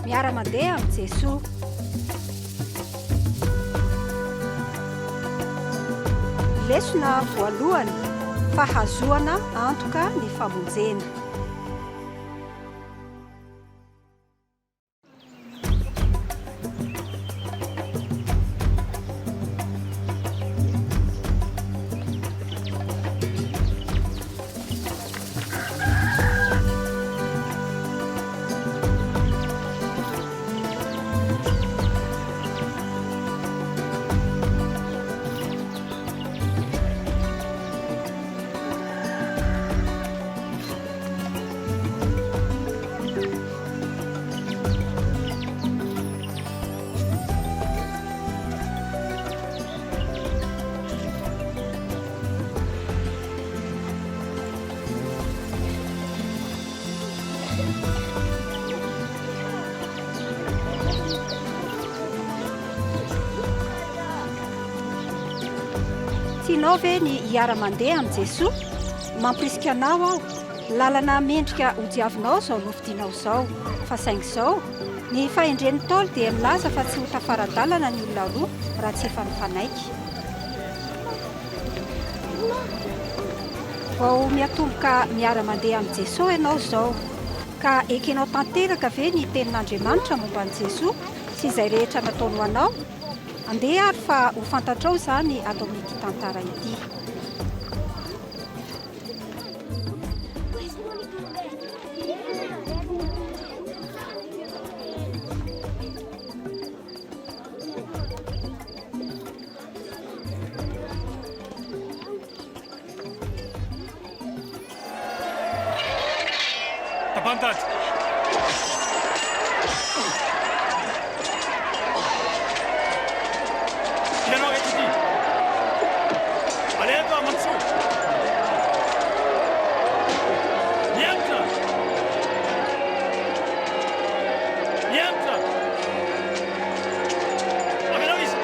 Miara-mandeha amin'i Jesoa. Lesona voalohany, Fahazoana antoka ny famonjena. Tianao ve ny hiara-mandeha amin'i Jesoa? Mampirisika anao aho. Lalana mendrika hodiavinao izao nofidinao izao. Fa saingy izao, ny fahendren'ny Ntaolo dia milaza fa tsy ho tafara-dalana ny olona roa raha tsy efa nifanaiky. Vao miatomboka miara-mandeha amin'i Jesoa ianao izao. Ka ekenao tanteraka ve ny tenin'Andriamanitra momba an'i Jesoa sy izay rehetra nataony ho anao? Andeha ary fa ho fantatrao izany ato amin'ity tantara ity. Tapantady. Ianao eto ity. Alefa Mansoa. Miantra. Miantra. Avelao izy.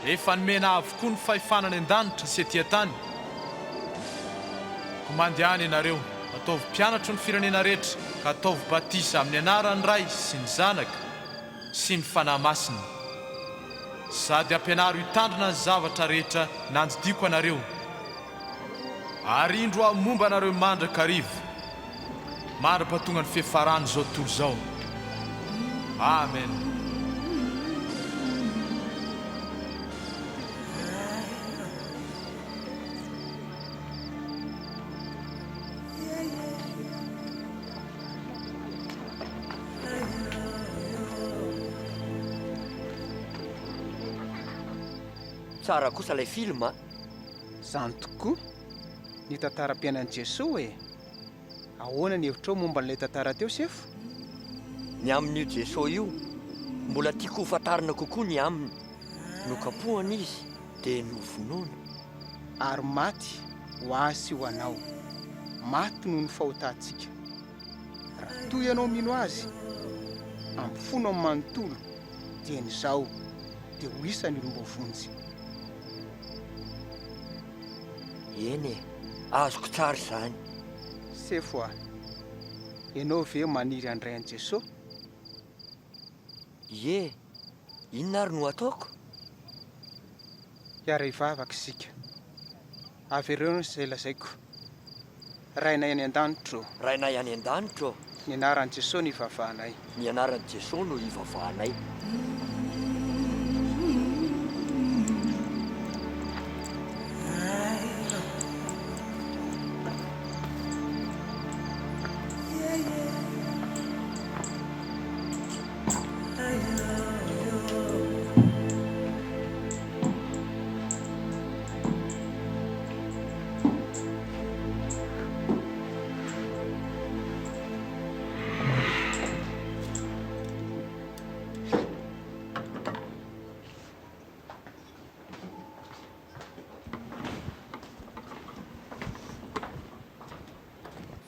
Efa nomena avokoa ny fahefana any an-danitra sy ety an-tany. Koa mandehana ianareo, ataovy mpianatro ny firenena rehetra, ka ataovy batisa amin'ny anaran'ny Ray sy ny Zanaka sy ny Fanahy Masina. Sady ampianaro hitandrina ny zavatra rehetra nandidiako anareo, ary indro aho momba anareo mandrakariva, mandra-pahatonga ny fiafaran'izao tontolo izao. Amen. Tsara kosa ilay film a! Zany tokoa ny tantaram-piainan'i Jesoa e! Ahoana ny hevitrao momba an'ilay tantara teo sefo? Ny amin'io Jesoa io, mbola tiako ho fantarina kokoa ny aminy. Nokapohana izy dia novonoina. Ary maty ho ahy sy ho anao. Maty noho ny fahotantsika. Raha toa ianao mino Azy amin'ny fonao manontolo dieny izao dia ho isan'ny olom-boavonjy. Eny e, azoko tsara izany. Sefo a, ianao ve maniry handray an'i Jesoa? Ie, inona ary no ataoko? Hiara-hivavaka isika. Avereno izay lazaiko. Rainay any an-danitra ô. Rainay any an-danitra ô. Ny anaran'i Jesoa no ivavahanay. Ny anaran'i Jesoa no ivavahanay.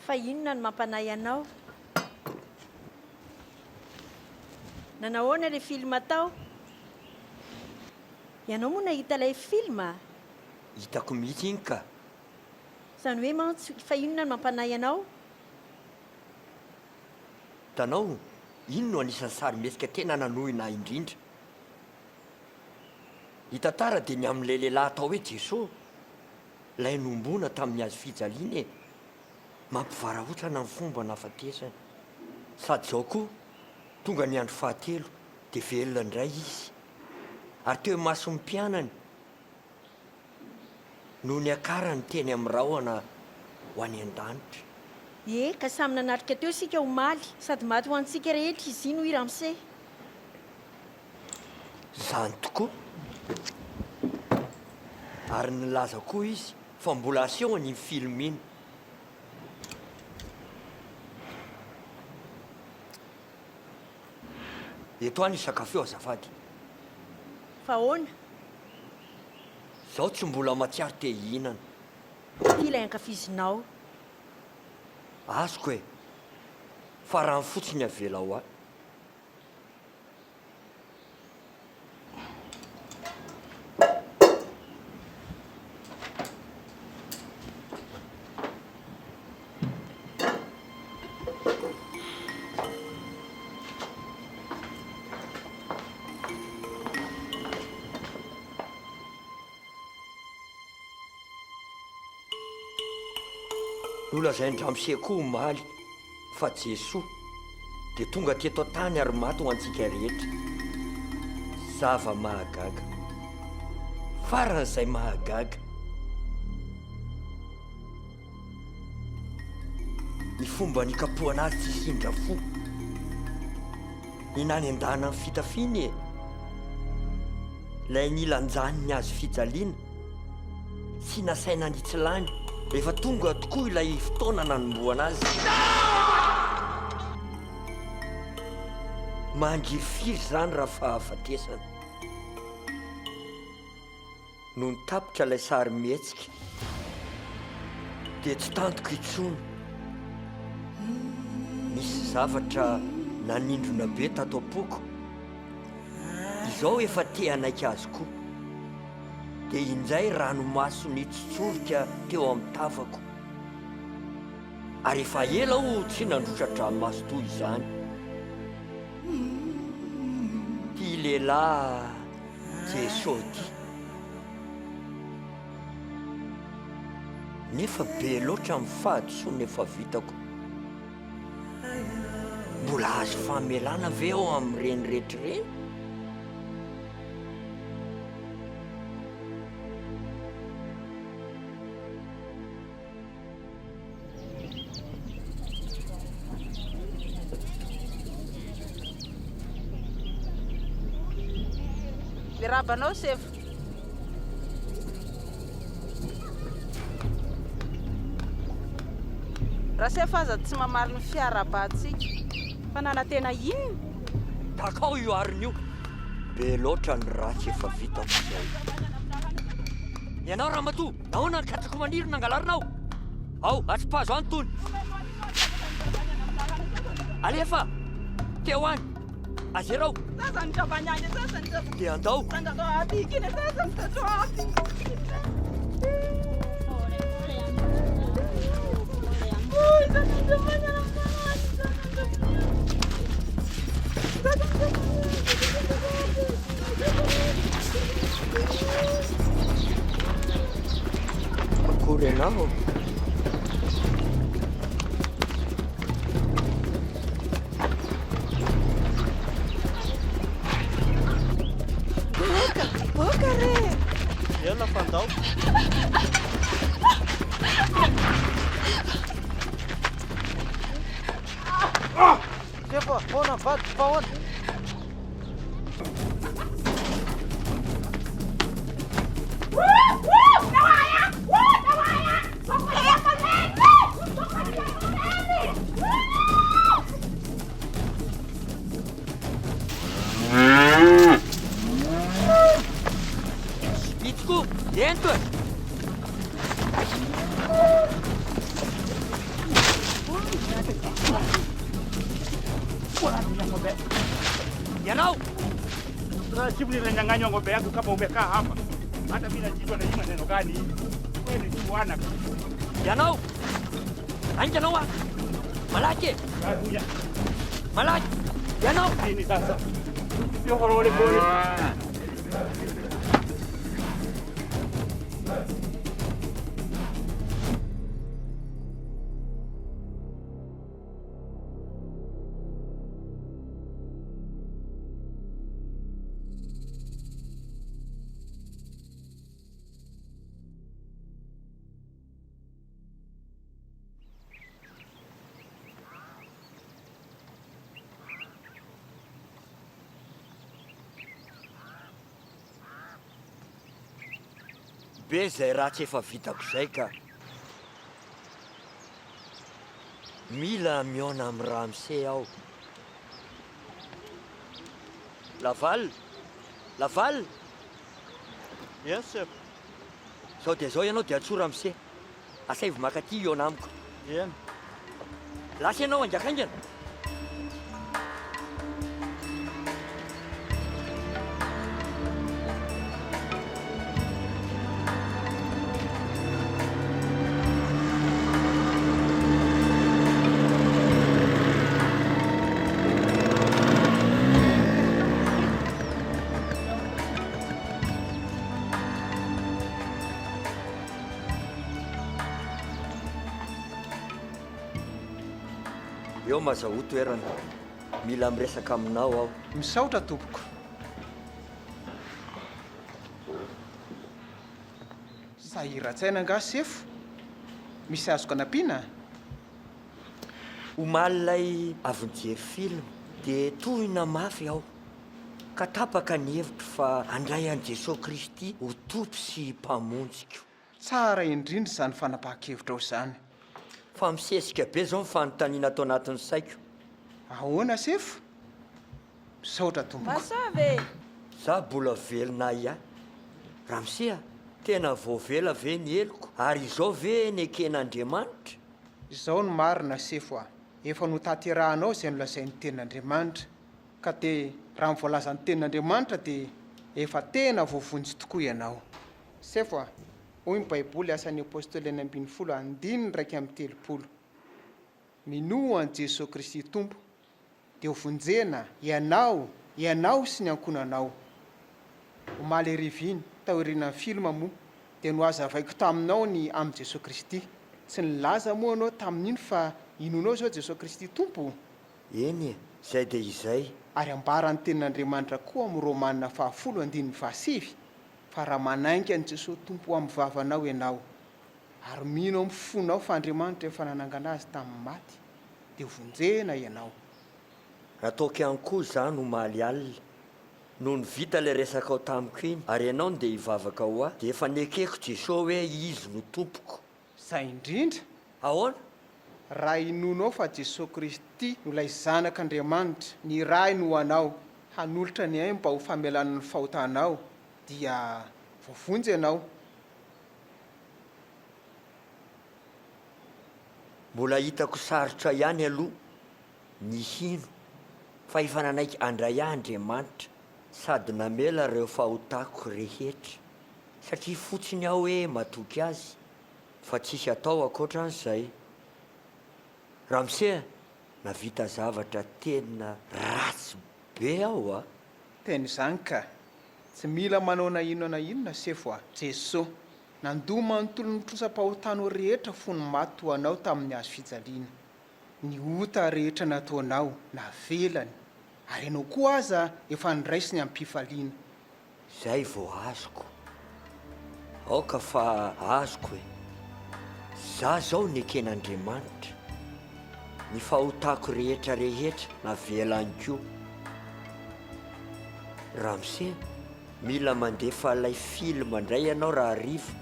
Fa inona no mampanahy anao? Nanahoana ilay film tao? Ianao moa nahita ilay film? Hitako mihitsy iny ka. Izany hoe mantsy, fa inona no mampanahy anao? Hitanao, iny no anisan'ny sarimihetsika tena nanohina ahy indrindra. Ny tantara dia ny amin'ilay lehilahy atao hoe Jesoa, ilay nohomboana tamin'ny hazo fijaliana e! Mampivarahontsana ny fomba nahafatesany. Sady izao koa, tonga ny andro fahatelo dia velona indray izy. Ary teo imason'ny mpianany no niakarany teny amin'ny rahona ho any an-danitra. Ie, ka samy nanatrika teo isika omaly. Sady maty ho antsika rehetra izy iny hoy ramose. Izany tokoa. Ary nilaza koa izy fa mbola asehony iny film iny. Eto any sakafo io azafady. Fa ahoana? Zaho tsy mbola matsiaro te hihinana. Ity ilay ankafizinao. Azoko e! Fa rano fotsiny avelao ahy. Nolazain-dRamose koa omaly fa Jesoa dia tonga teto an-tany ary maty ho antsika rehetra. Zava-mahagaga. Faran'izay mahagaga. Ny fomba nikapohana azy tsisy indra fo. Ny nanendahana ny fitafiany e! Ilay nilanjany ny hazo fijaliana sy nasaina nitsilany rehefa tonga tokoa ilay fotoana nanombohana azy. Mangirifiry izany raha fahafatesana. Nony tapitra ilay sarimihetsika dia tsy tantiko intsony. Nisy zavatra nanindrona be tato am-poko. Izao efa te hanaiky azy koa. Dia injay ranomaso nitsotsorika teo amin'ny tavako. Ary efa ela aho tsy nandrotsa-dranomaso toy izany. Ity lehilahy Jeso ity. Nefa be loatra ny fahadisoana efa vitako. Mbola azo famelana ve aho amin'ireny rehetra ireny? Miarahaba anao sefo. Rasefo aza tsy mamaly ny fiarahabantsika. Fa nanantena inona? Takao io arina io. Be loatra ny ratsy efa vitako izao. Ianao ramatoa, nahoana ny katsako maniry no nangalarinao? Ao, atsipazo any tony. Alefa! Teo any. Azerao. Dia andao. Akory ianao. Boka, boka re! Ela fa ndao. Sefo, ahoana ny vadiko fa ahoana? Ito koa, ento e! Ianao! Taratibu ninanyang'anywa ng'ombe yangu kama umekaa hapa. Hata mimi najua na hii maneno gani hii. Wewe ni bwana. Ianao! Haingana aho! Malaky e! Malaky! Ianao! Nini sasa? Sio horore pole. Be izay ratsy efa vitako izay ka. Mila mihaona amin'i Ramse aho. Laval! Laval! Yes chef. Zao dia zao ianao dia antsoy Ramse. Asaivo maka aty hihaona amiko. Eny. Lasa ianao haingakaingana. Eo mazahoa toerana. Mila miresaka aminao aho. Misaotra tompoko. Sahiran-tsaina angaha sefo? Misy azoko anampiana? Omaly ilay avy nijery film dia tohina mafy aho ka tapaka ny hevitro fa handray an'i Jesoa Kristy ho Tompo sy Mpamonjiko. Tsara indrindra izany fanapahan-kevitrao izany. Fa misesika be izao ny fanontaniana ato anatin'ny saiko. Ahoana sefo? Misaotra tompoko. Mazava e! Za bola velona ahiahy. Ramose a! Tena voavela ve ny heloko ary izao ve neken'Andriamanitra? Izao no marina sefo a! Efa notanterahanao izay nolazain'ny tenin'Andriamanitra ka dia raha ny voalazan'ny tenin'Andriamanitra dia efa tena voavonjy tokoa ianao. Sefo a! Hoy ny baiboly Asan'ny Apostoly 16 andininy 31, Minoa an'i Jesoa Kristy Tompo dia ho vonjena ianao, ianao sy ny ankohonanao. Omaly hariva iny, taorianan'ny film moa, dia nohazavaiko taminao ny amin'i Jesoa Kristy. Tsy nilaza moa ianao tamin'iny fa inoanao izao Jesoa Kristy Tompo? Eny e, izay dia izay. Ary ambaran'ny Tenin'Andriamanitra koa amin'ny Romana fahafolo andininy fahasivy fa raha manainga an'i Jesoa Tompo amin'ny vavanao ianao, ary mino amin'ny fonao fa Andriamanitra efa nanangana Azy tamin'ny maty, dia ho vonjena ianao. Nataoko ihany koa izany omaly alina. Nony vita ilay resakao tamiko iny ary ianao ndeha hivavaka ho ahy dia efa nekeko Jesoa hoe Izy no Tompoko. Izay indrindra. Ahoana? Raha inoanao fa Jesoa Kristy no ilay Zanak' Andriamanitra, nirahiny ho anao, hanolotra ny ainy mba ho famelana ny fahotanao, dia voavonjy ianao. Mbola hitako sarotra ihany aloha ny hino fa efa nanaiky handray ahy Andriamanitra sady namela ireo fahotako rehetra satria fotsiny aho hoe matoky Azy fa tsisy atao ankoatra an'izay. Ramose a! Navita zavatra tena ratsy be aho a! Tena izany ka! Tsy mila manao na inona na inona sefo a! Jeso, Nandoa manontolo ny trosam-pahotanao rehetra fony maty ho anao tamin'ny hazo fijaliana. Ny ota rehetra nataonao, navelany, ary ianao koa aza efa noraisiny amim-pifaliana. Zay vao azoko. Aoka fa azoko e. Za zao neken'Andriamanitra. Ny fahotako rehetra rehetra navelany koa. Ramose. Mila mandefa ilay film indray ianao rahariva.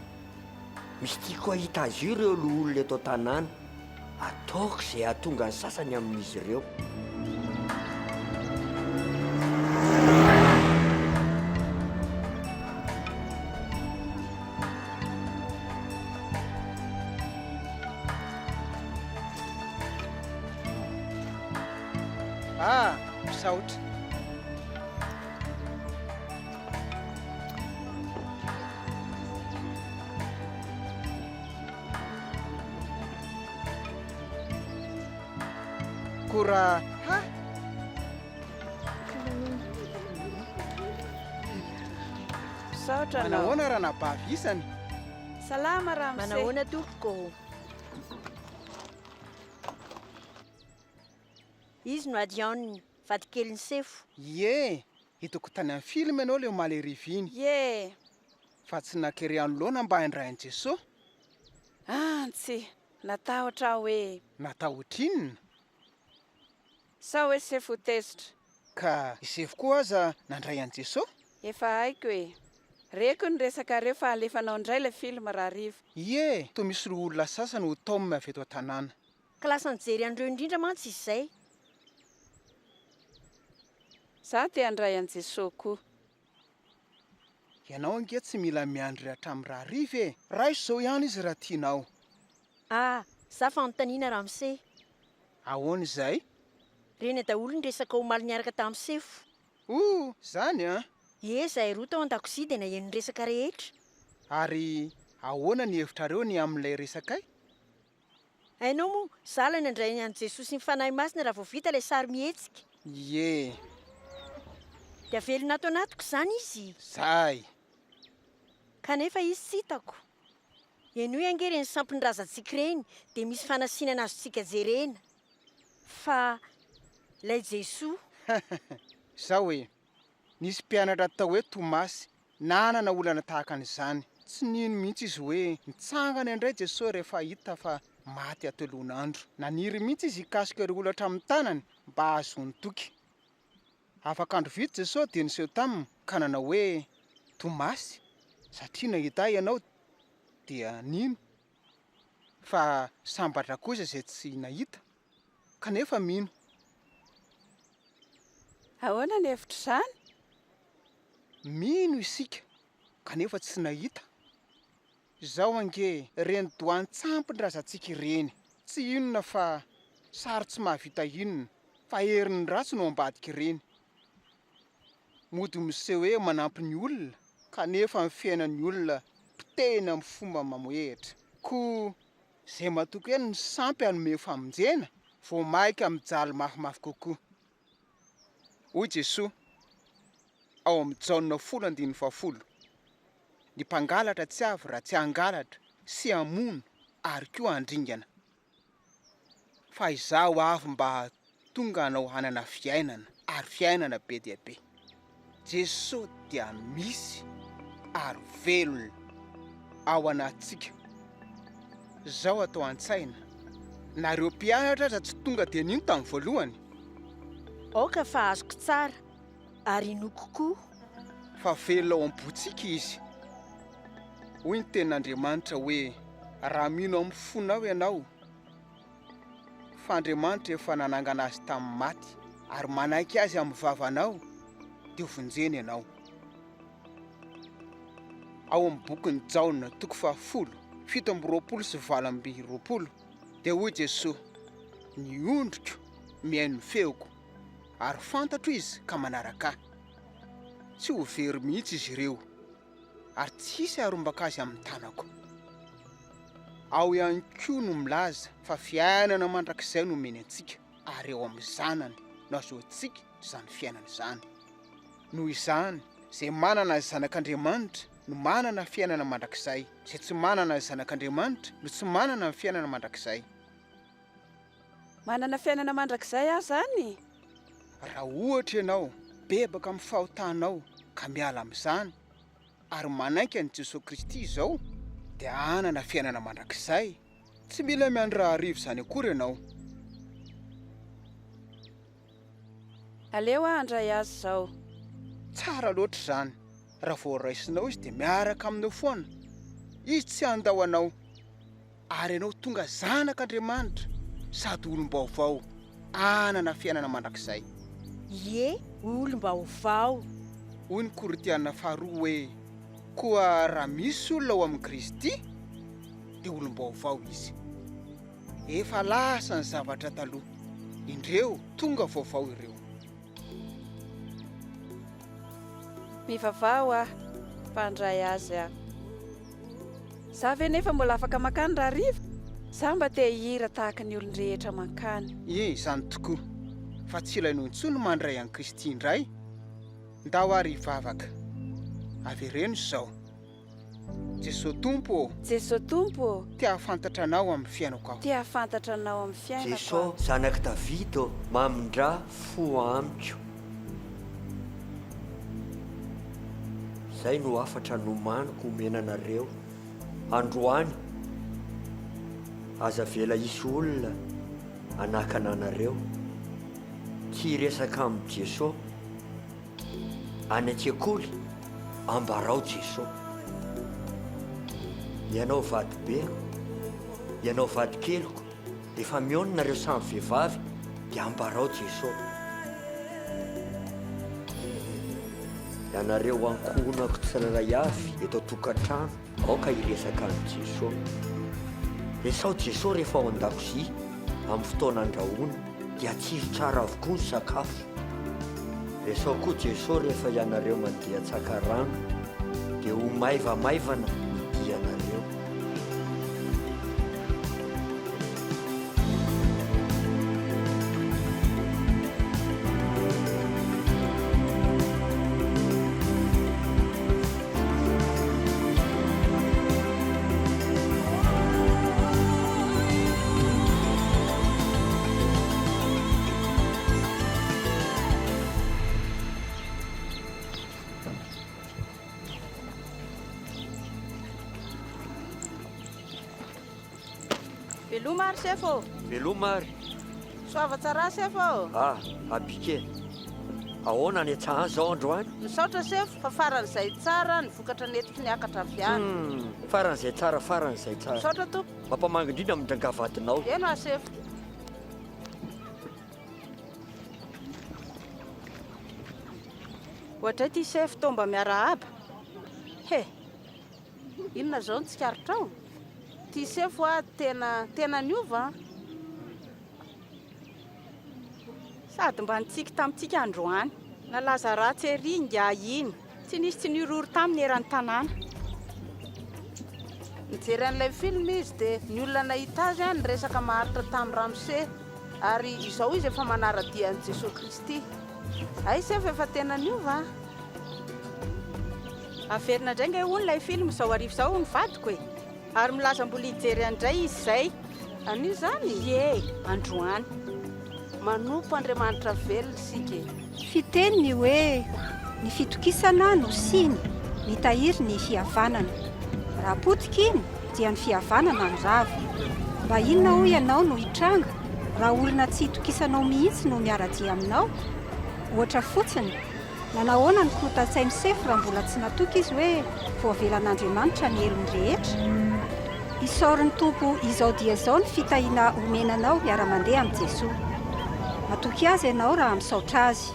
Misy tiako hahita azy io ireo loholona eto an-tanàna. Ataoko izay hahatonga ny sasany amin'izy ireo. Ah, misaotra. Koa raha ha! Misaotra anao. Manahoana ranabavy isany? Salama ramose. Manahoana tompoko. Izy no Adrian, vadikelin'i Sefo. Ie, hitako tany amin'ny film ianao le omaly hariva iny. Ie. Fa tsy nakery anoloana mba handray an'i Jesoa? An, tsia. Natahotra aho hoe. Natahotra inona? Sao hoe Sefo ho tezitra. Ka i Sefo koa aza nandray an'i Jesoa? Efa haiko e. Reko ny resakareo fa alefanao indray ilay film rahariva. Ie, toa misy loholona sasany ho taomina avy eto an-tanàna. Ka lasa nijery an'ireo indrindra mantsy izy izay. Za te handray an'i Jesoa koa. Ianao ange tsy mila miandry hatramin'ny rahariva e! Raiso izao ihany izy raha tianao. Ah, za fanontaniana ramose. Ahoana izay? Reny daholo ny resaka omaly niaraka tamin'i sefo. Oh, zany an! Ie, zahay roa tao an-dakozia dia naheno ny resaka rehetra. Ary ahoana ny hevitrareo ny amin'ilay resakay? Hainao moa, za ilay nandray an'i Jesoa sy ny Fanahy Masina raha vao vita ilay sary mihetsika. Ie. Dia velona ato anatiko izany izy? Zay. Kanefa izy tsy hitako. Henoy ange ireny sampin-drazantsika ireny dia misy fanasinana azontsika jerena. Fa ilay Jesoa. Zao e. Nisy mpianatra atao hoe Tomasy nanana olana tahaka an'izany. Tsy nino mihitsy izy hoe nitsangana indray Jesosy rehefa hita fa maty hateloan'andro. Naniry mihitsy izy hikasika ireo holatra amin'ny tanany mba hahazoany toky. Afaka andro vitsy Jesosy dia niseho taminy ka nanao hoe, Tomasy, satria nahita Ahy ianao dia nino. Fa sambatra kosa izay tsy nahita kanefa mino. Ahoana ny hevitr'izany? Mino isika kanefa tsy nahita. Izao ange ireny doan-tsampin-drazantsika ireny tsy inona fa sary tsy mahavita inona fa herin'ny ratsy no ambadik'ireny. Mody miseho hoe manampy ny olona kanefa ny fiainan'ny olona potehina amin'ny fomba mamohehitra. Koa izay matoky hoe ny sampy hanome famonjena vao maika mijaly mafimafy kokoa. Hoy Jesoa, ao amin'ny Jaona folo andininy fahafolo, Ny mpangalatra tsy avy raha tsy hangalatra sy hamono ary koa handringana. Fa Izaho avy mba hahatonga anao hanana fiainana, ary fiainana be dia be. Jesoa dia misy ary velona ao anatintsika. Zao atao an-tsaina, na ireo mpianatra aza tsy tonga dia nino tamin'ny voalohany. Aoka fa azoko tsara ary inoako koa. Fa velona ao am-pontsika Izy. Hoy ny tenin'Andriamanitra hoe, Raha mino amin'ny fonao ianao fa Andriamanitra efa nanangana Azy tamin'ny maty, ary manaiky Azy amin'ny vavanao, dia hovonjena ianao. Ao amin'ny bokin'i Jaona toko fahafolo, 27 27 dia hoy Jesoa, Ny ondriko mihaino ny feoko, ary fantatro izy ka manaraka Ahy. Tsy ho very mihitsy izy ireo, ary tsy hisy harombaka azy amin'ny tanako. Ao ihany koa no milaza fa fiainana mandrakizay no omeny antsika, ary ao amin'ny Zanany no ahazoantsika izany fiainana izany. Noho izany, izay manana ny Zanak'Andriamanitra no manana fiainana mandrakizay, izay tsy manana ny Zanak'Andriamanitra no tsy manana ny fiainana mandrakizay. Manana fiainana mandrakizay aho izany? Raha ohatra ianao bebaka amin'ny fahotanao ka miala amin'izany ary manaiky an'i Jesoa Kristy izao dia hanana fiainana mandrakizay, tsy mila miandry rahariva izany akory ianao. Aleo aho handray azy izao. Tsara loatra izany. Raha vao raisinao izy dia miaraka aminao foana. Izy tsy handao anao. Ary ianao tonga zanak'Andriamanitra sady olom-baovao hanana fiainana mandrakizay. Ie, olom-baovao. Hoy ny Korintiana faharoa hoe, Koa raha misy olona ao amin'i Kristy, dia olom-baovao izy. Efa lasa ny zavatra taloha. Indreo, tonga vaovao ireo. Mivavaha hoa fa handray azy aho. Za ve nefa mbola afaka mankany rahariva? Za mba te hihira tahaka ny olon-drehetra mankany. Ie, izany tokoa. Fa tsy ilainao intsony ny mandray an'i Kristy indray. Ndao ary hivavaka. Avereno izao. Jesoa Tompo ô! Jesoa Tompo ô! Te hahafantatra Anao amin'ny fiainako aho. Te hahafantatra Anao amin'ny fiainako aho. Jesoa zanak'i Davida ô, mamindrà fo amiko. Izay no hafatra nomaniko homena anareo androany, aza avela hisy olona hanakana anareo tsy hiresaka amin'i Jesoa. Any an-tsekoly, ambarao Jeso. Ianao vadibeko, ianao vadikeliko, rehefa mihaona nareo samy vehivavy dia ambarao Jeso. Ianareo ankohonako tsirairay avy eto an-tokantrano, aoka hiresaka an'i Jeso. Resaho Jeso rehefa ao an-dakozia, amin'ny fotoana andrahoana, dia hatsiro tsara avokoa ny sakafo. Resaho koa Jeso rehefa ianareo mandeha tsaka rano dia ho maivamaivana ny dianareo. Veloma ary sefo ô! Veloma ary! Soava tsara sefo ô! Ah, Abike! Ahoana any an-tsaha any izao androany? Misaotra sefo fa faran'izay tsara ny vokatra nentiko niakatra avy any. Hum, faran'izay tsara, faran'izay tsara. Misaotra tompoko. Mampamangy indrindra amin-drangahy vadinao. Eny hoa sefo. Ohatray ity sefo toa mba miarahaba. He! Inona izao no tsikaritrao? Ity sefo hoa tena tena niova an! Sady mba nitsiky tamintsika androany. Nalaza ratsy ery ingahy iny. Tsy nisy tsy nihorohoro taminy eran'ny tanàna. Nijery an'ilay film izy dia ny olona nahita azy niresaka maharitra tamin'i ramose ary izao izy efa manara-dia an'i Jesoa Kristy. Hay sefo efa tena niova an! Averina indray ange hono ilay film izao hariva izao hono vadiko e! Ary milaza mbola hijery an'indray izy izay. Anio izany? Ie, androany. Manompo Andriamanitra velona isika e. Fiteny ny hoe ny fitokisana no siny mitahiry ny fihavanana. Raha potika iny dia ny fihavanana no rava. Mba inona hoy ianao no hitranga raha olona tsy itokisanao mihitsy no miara-dia aminao? Ohatra fotsiny, Nanahoana ny korotan-tsain'i Sefo raha mbola tsy natoky izy hoe voavelan'Andriamanitra ny helony rehetra? Isaory ny Tompo izao dia izao ny fitahiana omena anao hiara-mandeha amin'i Jesoa. Matoky Azy ianao raha misaotra Azy.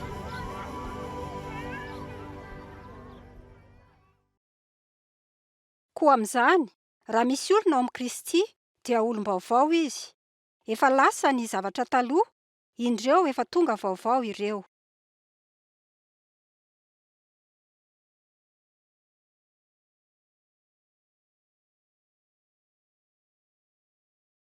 Koa amin'izany, raha misy olona ao amin'i Kristy, dia olom-baovao izy. Efa lasa ny zavatra taloha, indreo efa tonga vaovao ireo.